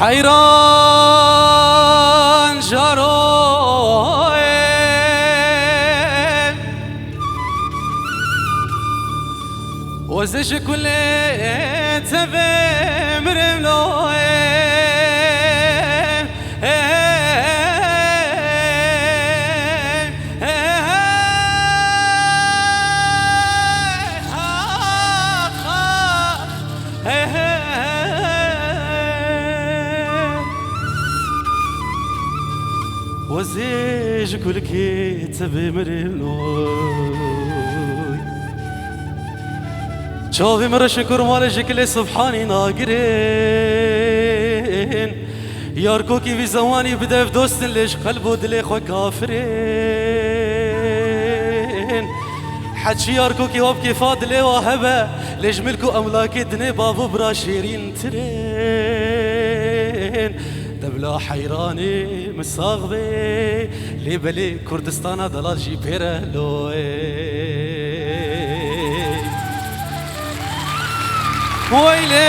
حەیران ژارۆ وەزش کولێ تەڤێ مرم لۆێ وزيج كل كتب مرلوي چاوی مرا شکر مال شکل سبحانی ناگرین یارکو کی وی زوانی بدف دوستن لیش قلب و دل خو کافرین. حچی یارکو کی واب کی فادل وهبه لیش ملک و املاک دنی بابو برا شیرین ترین. دبلا حیرانی مساغبه لی بلی کردستان دلال جی پیره لوی. ويلي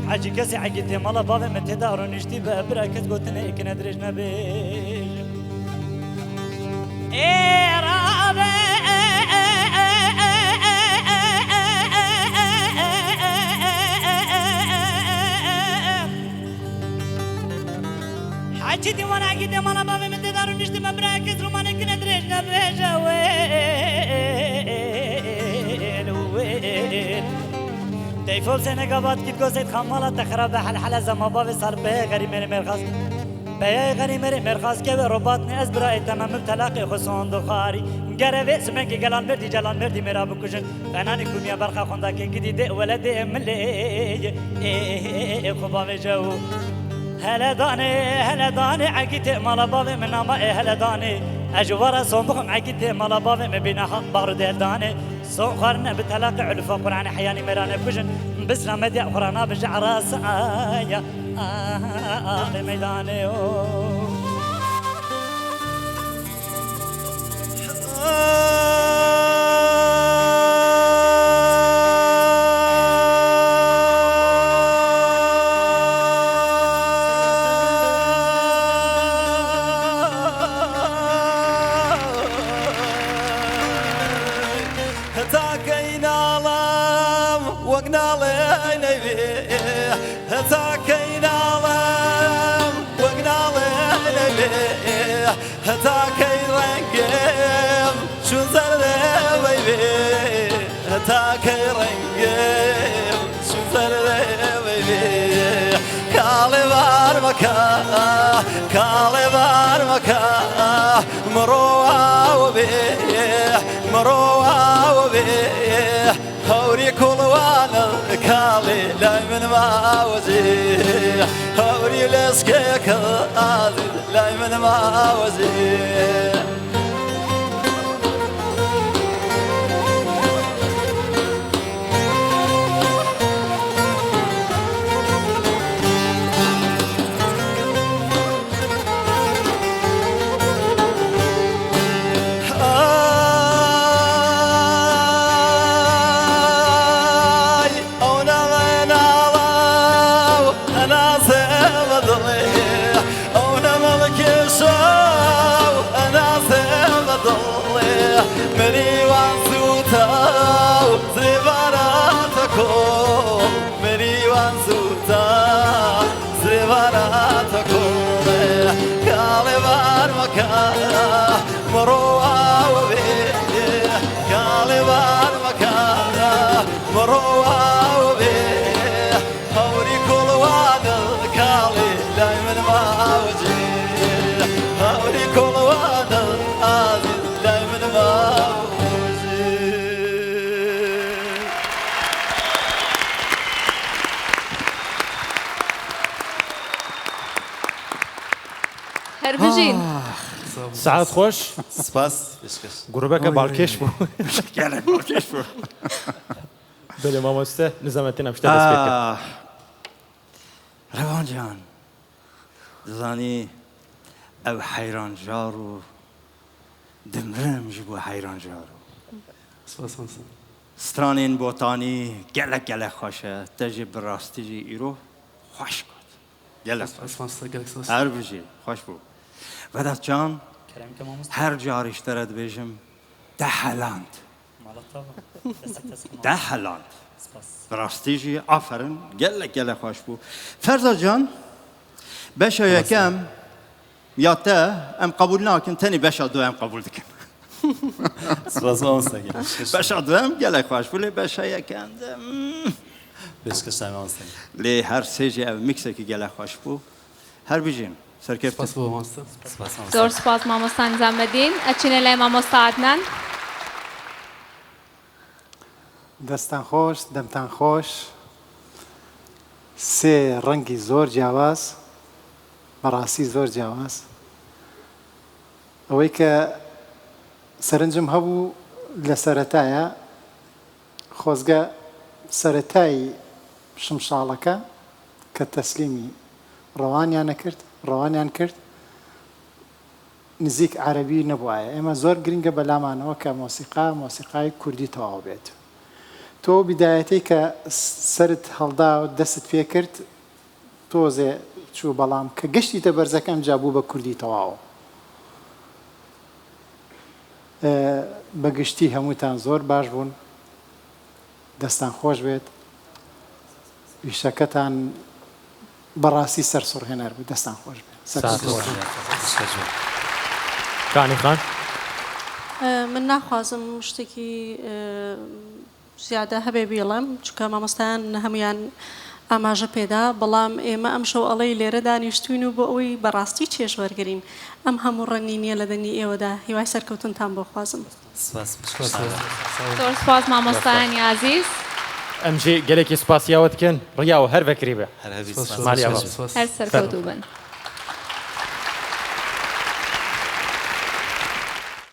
حاجی کسی عگیتی مالا بابا متدار نشتی به برکت گوتنه اکنه درج نبیج ای رابه حاجی دیوان عگیتی مالا بابا متدار نشتی به برکت رومان اکنه درج نبیج. ویل ویل تيفول سنة قبات كيف قوسيت خمالة تخرب حل حلا زما باب صار بيه غري مري مرخص بيه غري مري مرخص كيف رباطني أزبرا تمام بتلاقي خصون دخاري قربي سمك جلان مردي جلان مردي مرا بكوجن أنا كوميا برخا خوندا كي جديد ولدي ملي خبا جو هلا داني هلا داني عقيت مالا بابي من ما هلا داني أجوارا صومبخم عقيت مالا بابي مبينها بارو ديل داني صو خرنا بتلاقي علفا قرآن حياني مرانا بكوجن بس رمدي قرانا بجع راس آيا آه ميداني. مەکە بڕۆواوە بێ کاڵێوان مەکە بڕۆواوە بێ هەوری کۆڵوانە کاڵێ لای من ماوەجێ هەوری کۆڵوانە ئازیز لای من ماوەجێ. هەر بژین. سەعات خۆش. سپاس پێشکەش. گروبەکە باڵکێش بوو. گەلەک باڵکێش بوو. بەلێ مامۆستە نزامەتین ئەم شتە دەست پێ کرد. ڕەوان جان دەزانی ئەو حەیران ژار و دمرم ji bo heyran jar و. سپاس مامۆستا. Stranên Botanî gelek gelek xweş e. Te jî bi rastî jî îro xweş got. Gelek xweş. سپاس مامۆستا gelek spas. Her bijî xweş bû. Vedat can Kerem ke mamosta. her carî ji te re dibêjim te heland. Mala tava. Destê te sax Te heland. Spas. Bi rastî jî aferin gelek gelek xweş bû. Ferza can beşa yekem ya te em qebûl nakin tenê beşa du em qebûl dikin. Spas mamosta gelek. Beşa duem gelek xweş bû lê beşa yekem de Pêşkêş mamosta. Lê her sê jî ev miksekî gelek xweş bû. Her bijîn. Serkeftin. سپاس بۆ مامۆستا. Spas mamosta. زۆر سوپاس مامۆستا نیزامەدین. ئەچینە لای مامۆستا عەدنان. دەستان خۆش، دەمتان خۆش. سێ ڕەنگی زۆر جیاواز، بەڕاستی زۆر جیاواز. ئەوەی کە سەرنجم هەبوو لە سەرەتایە، خۆزگە سەرەتای شمشاڵەکە کە تەسلیمی ڕەوانیان نەکرد، ڕەوانیان کرد، نزیک عەرەبی نەبوایە. ئێمە زۆر گرنگە بەلامانەوە کە مۆسیقا مۆسیقای کوردی تەواو بێت. تۆ بیدایەتەی کە سەرت هەڵدا و دەستت پێ کرد تۆزێ چوو، بەڵام کە گەشتیتە بەرزەکە ئەمجا بوو بە کوردی تەواو. بە گشتی هەمووتان زۆر باش بوون، دەستان خۆش بێت، ئیشەکەتان بەڕاستی سەرسوڕهێنەر بوو. دەستان خۆش بێت. سەعات خۆش. کانی خان. من ناخوازم شتێکی زیادە هەبێ بیڵێم، چونکە مامۆستایان هەمویان ئاماژە پێدا، بەڵام ئێمە ئەم شەو ئەڵێی لێرە دانیشتوین و بۆ ئەوەی بەڕاستی چێژ وەرگرین ئەم هەموو ڕەنگینیە لە دەنگی ئێوەدا، هیوای سەرکەوتنتان بۆ خوازم. سپاس. زۆر سوپاس مامۆستایانی ئازیز. ئەم ژی گەلێکی سوپاسیاوە دکەن ڕیاوە هەر ڤەکری بێ. هەر هەبی. سپاس. مالی ئاوا. سپاس. هەر سەرکەوتوو بن.